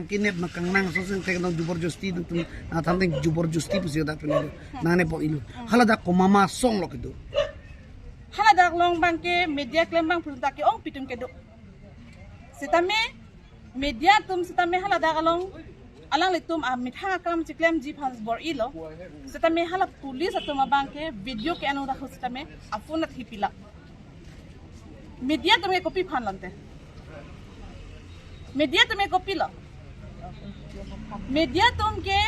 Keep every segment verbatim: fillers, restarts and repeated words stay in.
Kinep ma kangnang so sing thek nang jubor josti nangtum, ah, thamding jubor josti pusi dak pini. Nangne bor-ilo. Haladak komat asong lo kedo. Haladak along abangke media klembang pulta ke-ongpi atum kedo. Setame media atum setame haladak along alanglitum amethang akam chiklemji aphan bor-ilo. Setame hala police atum abangke video ke-ano dak setame aphone athipila. Media atum ke kopi aphan lante? Media atum ke kopilo? Media atum ke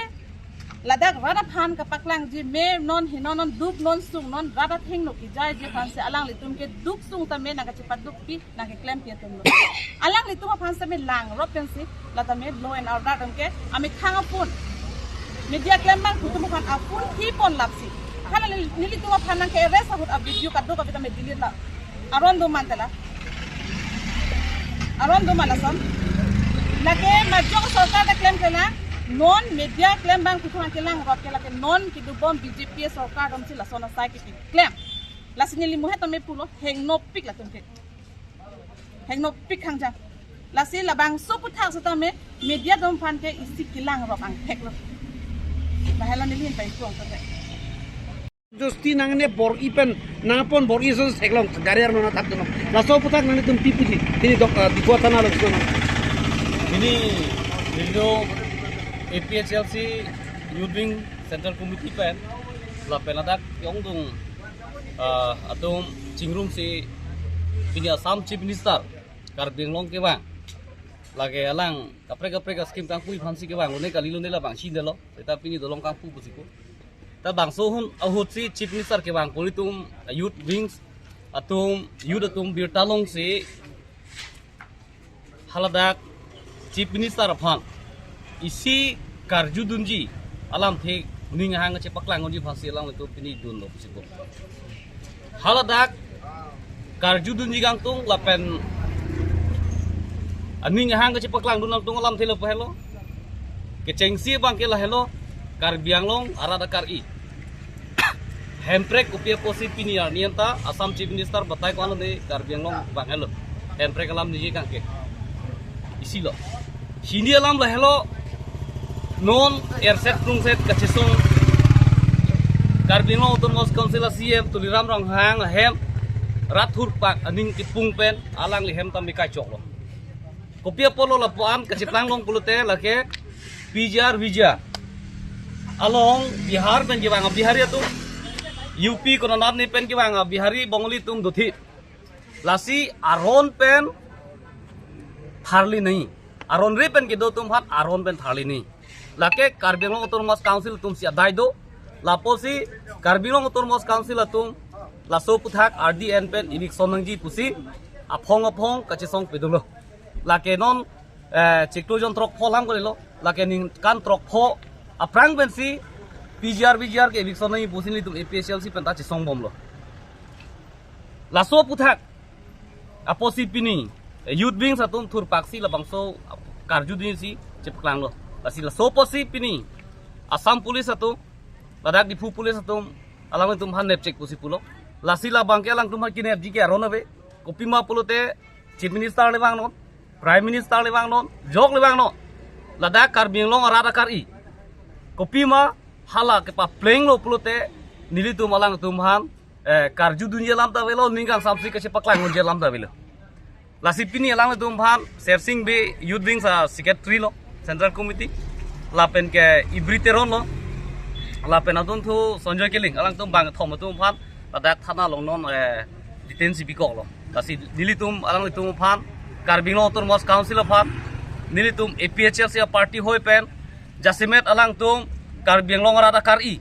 ladak rat aphan kapaklangji, me non heno non duk non sung non rat athengno kejaiji aphansi alanglitum ke duk sung tame nangkachepadukpi nangkeklempi atumlo. Alanglitum aphan tame langrop pensi latame law and order atum ke amethang aphone, media klembang atum aphan aphone thipon lapsi. Hala neli, nelitum aphan nangke-arrest ahut a-video kadokave tame delete la. Aron do man tela. Aron do man lason. Lake majok sorkar ta klem tela. Non media klembang atum aphan ke langrop ke lake non kedobom B J P sorkar atumsi lason asai keklem. Lasi neli muhet tame pulo hengnopik latum ke. Hengnopik hangjang. Lasi labangso aputhak setame media atum aphan ke isi kelangrop angthek lo. Lahelo neli hin pai puang tame. Josti nangne bor-i pen, nangpon bor-i so theklong, gari arlo nangthap dunlo. Laso aputhak nanglitum pi puji, pini dok, ah, Diphu thana lo so. Pini, pini A P H L C Youth Wing Central Committee pen, lapen ladak yongdung, ah, atum chingrumsi pini Assam Chief Minister Karbi Anglong kevang. Lake alang kaprek kaprek a-scheme kangpui aphansi kevang, lone kalilo ne labangsi delo. Seta pini dolong kangpu pusi ko. Ta bangso ahut, ahutsi Chief Minister kevang pu ilitum Youth Wings atum, youth atum birta longsi haladak Chief Minister aphan isi karjudunji alamthe ning ahang kachepaklang unji aphansi alanglitum pini dunlo pusi ko. Haladak karjudunji kangtung lapen aning ahang kachepaklang dun kangtung alamthe lapu helo. Kechengsi abangke lahelo, Karbi Anglong arat akar-i. Hemprek kopi apotsi pini arni anta Assam Chief Minister batai ko-an lone Karbi Anglong vang helo. Hemprek alam niji kangke. Isi lo. Hini alam lahelo, non erset prungset kachesong Karbi Anglong Autonomous Council a-C E M Tuliram Ronghang ahem rat thurpak aning kipung pen alangli hem tame kachoklo. Kopi apotlo lapu-an kachepaklang long pulote lake P G R V G R along Bihar pen kevang a-Bihari atum, U P konat ni pen kevang a-Bihari Bongali atum dothip. Lasi aron pen tharli nai. Aron re pen kedo atum aphan aron pen tharli nai. Lake Karbi Anglong Autonomous Council atumsi adai do. Lapusi Karbi Anglong Autonomous Council atum laso aputhak R D N pen eviction nangji pusi aphong aphong kachesong pedolo. Lake non, eh, chiklo jon throk pho lam kalilo. Lake ningkan throk pho aphrang pensi P G R V G R ke eviction nangji pusi nelitum A P H L C pen ta chesong bomlo. Laso aputhak apotsi pini, eh, Youth Wings atum thurpaksi labangso karju dunsi chepaklanglo. Lasi laso apotsi pini Assam Police atum, ladak Diphu Police atum, alanglitum aphan nepchek pusi pulo. Lasi labangke alangtum aphan kinepji ke aron ave. Kopima pulote Chief Minister le vangnon, Prime Minister le vangnon, jok le vangnon. Ladak Karbi Anglong arat akar-i. Kopima hala kepaplenglo pulote nelitum alangtum aphan, eh, karju dunji alam ta avelo, ning kangsamsi kachepaklang unji alam ta avelo. Lasi pini alangtum aphan Sersing Bey Youth Wings a-secretary lo, Central Committee. Lapen ke Ibri Teron lo. Lapen adunthu Sonjoy Killing, alangtum bangkethom atum aphan ladak thana along non, eh, detain si bikoklo. Lasi nelitum, alanglitum aphan, Karbi Anglong Autonomous Council aphan, nelitum A P H L C a-party hoi pen jasemet alangtum Karbi Anglong arat akar-i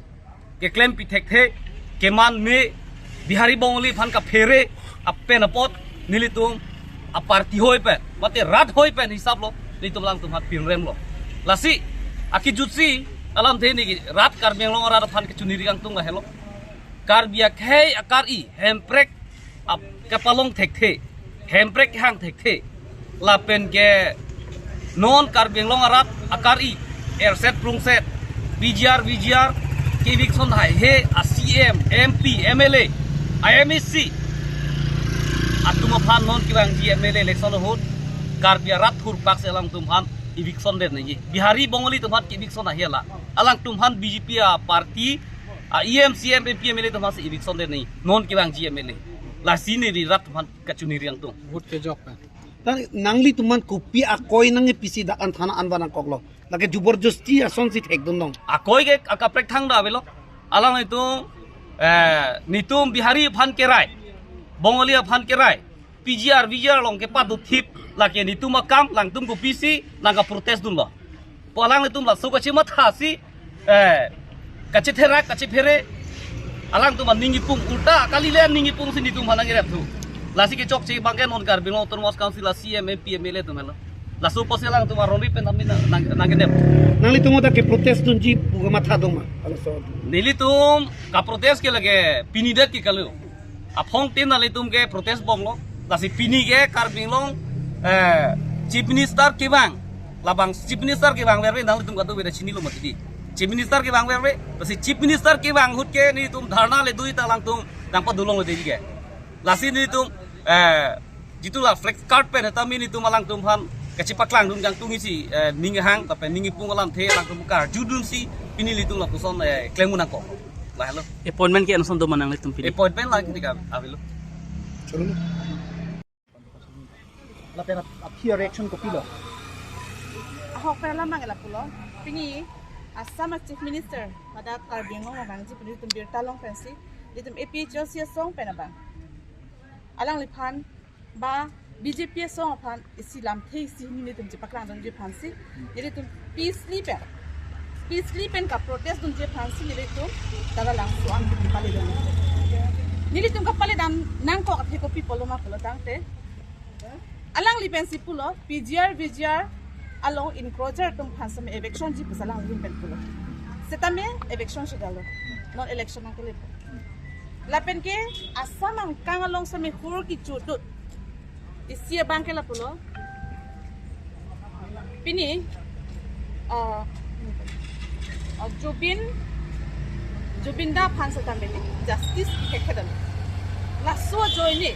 keklempi thekthe, keman me Bihari Bongali aphan kaphere apen apot nelitum a-party hoi pen, mate rat hoi pen hisaplo nelitum alangtum aphan pinremlo. Lasi akejutsi alamthe neli rat Karbi Anglong arat aphan kechoniri kangtung lahelo. Karbi akhei akar-i Hemprek ap-, kapalong thekthe, Hemprek kehang thekthe, lapen ke non Karbi Anglong arat akar-i, erset prungset, P G R, V G R, ke-eviction haihe a-C M, M P, M L A, a-M A C atum aphan, non kevangji M L A election ahut Karbi arat thurpaksi alangtum aphan eviction det nangji. Bihari Bongali atum aphan ke eviction ahi la. Alangtum aphan B J P a party, a E M, C E M, M P, M L A atum aphan si eviction det nangji. Non kevangji M L A. Lasi neli rat atum aphan kachini riang tung. Vote kejok pen. Tang nanglitum aphan kopi akoi nangkepisi dak an thana an ba nangkoklo. Lake jubor josti asonsi thekdun dong. Akoi ke akaprek thang da avelo. Alanglitum, eh, netum Bihari aphan kerai, Bongali aphan kerai, P G R, V G R along kepado thip, lake netum akam, alangtum kopisi nangkaprotest dunlo. Pu alanglitum laso kachimatha si, eh, kachitherak, kachiphere, alangtum aning ipung ulta, kali le aning ipung si netum aphan nangkerep thu. Lasi kechokche abang ke non Karbi Anglong Autonomous Council a C E M, M P, M L A atum helo. Laso apotsi alangtum aron ri pen amin nang, nang, nangkedep. Nanglitum ta keprotest dunji pu kematha dong ma? Nelitum kaprotest ke lake pini det ke kali. Aphong tin nanglitum keprotest bomlo. Lasi pini ke Karbi Anglong, eh, Chief Minister kevang. Labang Chief Minister kevang verve nanglitum kadokave ta chinilo mati di. Chief Minister kevang verve. Lasi Chief Minister kevang ahut ke netum dharna le dui ta alangtum nangpadolong le dei ke. Lasi netum, eh, jitu la flex card pen tame netum alangtum aphan kachipaklang dun kangtung isi, eh, ning hang, lapen ning ipung alamthe alangtum karju dunsi, pini nelitum lapuson, eh, klem nangkok. Lahelo. Appointment ke anson do ma nanglitum pini? Appointment lagi tika avelo. Lapen ap-, aphi reaction kopilo? Ahok pen alam abang ke lapulo. Pini Assam a Chief Minister, hadak Karbi Anglong abang ji pini netum birta long pensi, netum A P H L C asong pen abang, alangliphan ba B J P asong aphan isi lamthe isi netum chepaklang dunji aphansi, netum peacefully pen, peacefully pen kaprotest dunji aphansi netum ta labangso an kepale dun. Netum kapale dun nangkok athe kopi pulo ma pulo tangte, alangli pensi pulo, P G R, V G R along encroacher atum aphan same eviction ji pusi alangli pen pulo. Setame eviction si detlo. Non election nangkele. Lapen ke Assam angkang along same hur kecho dut isi abang ke lapulo. Pini, ah, ah, Zubeen, Zubeen da aphan setame justice kekhedan. Laso ajoine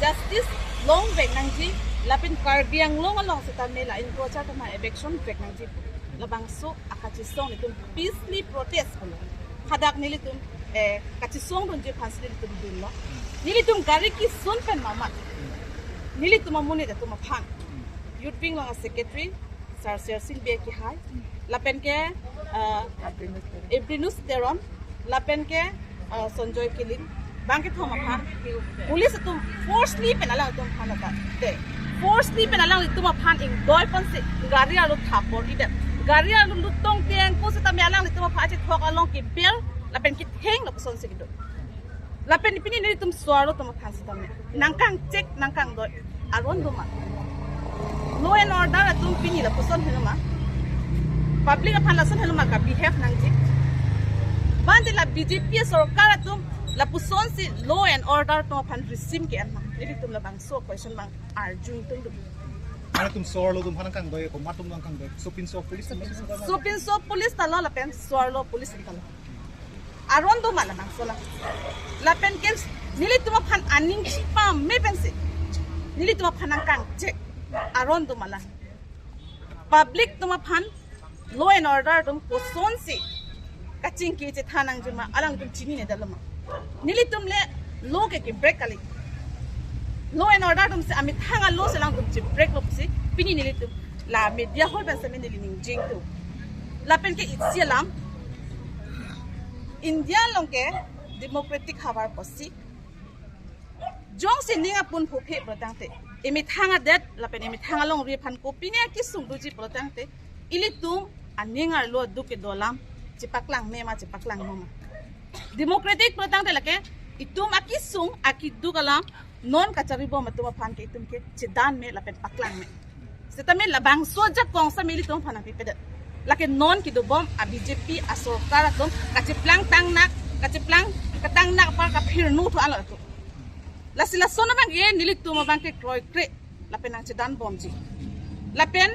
justice longvek nangji, lapen Karbi Anglong along setame la encroacher atum aphan eviction vek nangji. Labangso akachisong netum peacefully protest pulo. Hadak nelitum, eh, kachisong dunji aphansi nelitum dunlo. Nelitum gari kisun pen mamat, nelitum amonit atum aphan, Youth Wing along a Secretary Sir Sersing Bey kehai, lapen ke, eh, Avrinus Teron, lapen ke, eh, Sanjoy Killing, bang kethom aphan police atum forcefully pen alangtum aphan ata te, forcefully pen alangtum aphan ingdoi ponsi gari arlo thapor idet. Gari arlo lut tong teng ko setame alangtum aphan achethok along kebel lapen ketheng lapusonsi kedo. Lapen pini netum so-arlo atum aphan setame nangkangchek nangkangdoi aron do ma? Law and order atum pini lapuson helo ma? Public aphan lason helo ma ka-behave nangji? Bang te la B J P sorkar atum lapusonsi law and order atum aphan risim ke-en ma? Netum labangso question abang arju ingtung dum. Mane netum so-arlo atum aphan nangkangdoi, komat atum nangkangdoi? Sopinso police atum. Sopinso police ta lo lapen so-arlo police ta lo. Aron do ma labangso la? Lapen ke nelitum aphan aning chipame pensi nelitum aphan nangkangchek aron do ma la? Public atum aphan law and order atum kosonsi kachingki chethan nangji ma alangtum chinine detlo ma? Nelitum le law ke ke-break kali. Law and order atum si amethang a-law si alangtum che-break lo pusi pini nelitum la media hall pen same neli ning jing tu. Lapen ke isi alam, India along ke democratic havar pusi jongsi ning apun phuphe pulo tangte, emethang adet lapen emethang alongri aphan kopine akesung doji pulo tangte, ilitum aning arlo aduk kedo alam chepaklang me ma, chepaklang no ma? Democratic pulo tangte lake itum akesung akeduk alam non kachari bom atum aphan ke itum ke chedan me lapen paklang me. Setame labangso ajakong same ilitum aphan nangpipedet. Lake non kedo bom a B J P asorkar atum kacheplang tangnak, kacheplang katangnak apar kaphirnu thu alo atum. Lasi lason abang ke nelitum abang ke kroikre lapen nangchedan bomji. Lapen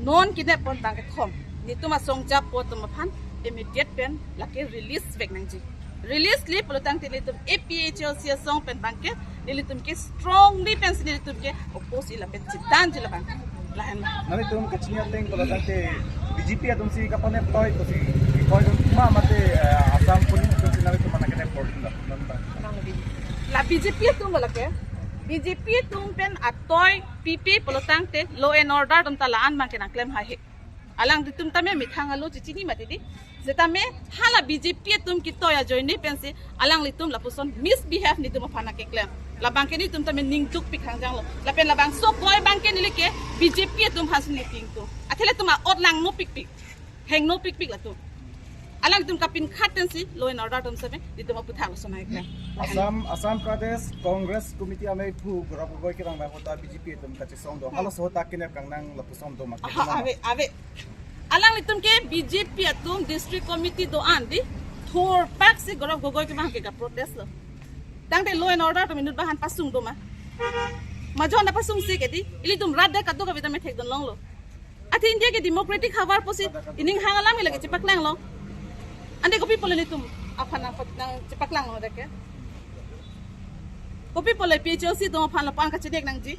non kine pon abang kethom, netum asong japo atum aphan immediate pen lake release vek nangji. Release le pulo tangte nelitum A P H L C asong pen abang ke nelitum ke strongly pensi nelitum ke oppose lapen chedanji labang. Lahen ma? Nanglitum kachini ateng pulo tangte B J P atumsi kapanep toi pusi koi dun ma mate, eh, Assam Police atumsi nanglitum aphan nangkenep kordun la? La B J P atum pulo ke, B J P atum pen atoi pipe pulo tangte law and order atum ta la-an abang ke nangklem haihe. Alanglitum tame methang alo chechini mati di. Setame hala B J P atum kitoi ajoine pensi alanglitum lapuson misbehave netum aphan nangkeklem. Labang ke netum tame ning dukpik hangjanglo. Lapen labangso koi abang ke neli ke B J P atum aphansi neli tingtung. Athe latum a-ot langnopikpik, hengnopikpik latum. Alanglitum kapinkhat tensi law and order atum seme netum aputhak lason nangkeklem. Assam, Assam Pradesh Congress Committee amei aphu Gaurav Gogoi kevang abang ahut ta B J P atum kachesong do. Halaso ahut ta kenep kangnang lapuson do ma? Aha, ave, ave. Alanglitum ke B J P atum district committee do-an di thurpaksi Gaurav Gogoi kevang ke kaprotest lo. Tangte law and order atum inut abang aphan pasung do ma? Majon ta pasungsi ke di, ilitum rat dak kadokave tame thekdun longlo. Athe India ke democratic havar pusi ining hang alam ke lake chepaklanglo. Ante kopi pulo netum aphan nang, nangchepaklanglo dak ke? Kopi pulo A P H L C atum aphan lapu-an kachenek nangji?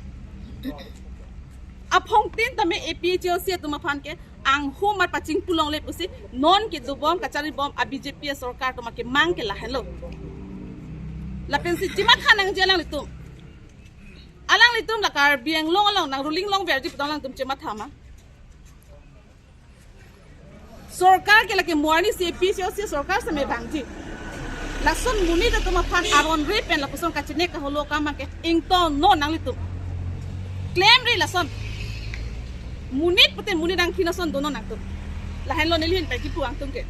Aphongtin tame A P H L C atum aphan ke anghumar pachingpu longle pusi non kedobom kacharibom a B J P asorkar atum akemang ke lahenlo. Lapensi chematha nangji alanglitum. Alanglitum la Karbi Anglong along nang ruling longverji pu alanglitum chematha ma? Sorkar ke lake mo arnisi A P H L C sorkar seme vangji. Lason monit atum aphan aron re pen lapuson kachenek kaholo akam abang ke ingtonnon nanglitum. Klemre lason. Monit pute monit angkhin ason donon nangtum. Lahenlo neli ahin pen kipu angtum ke.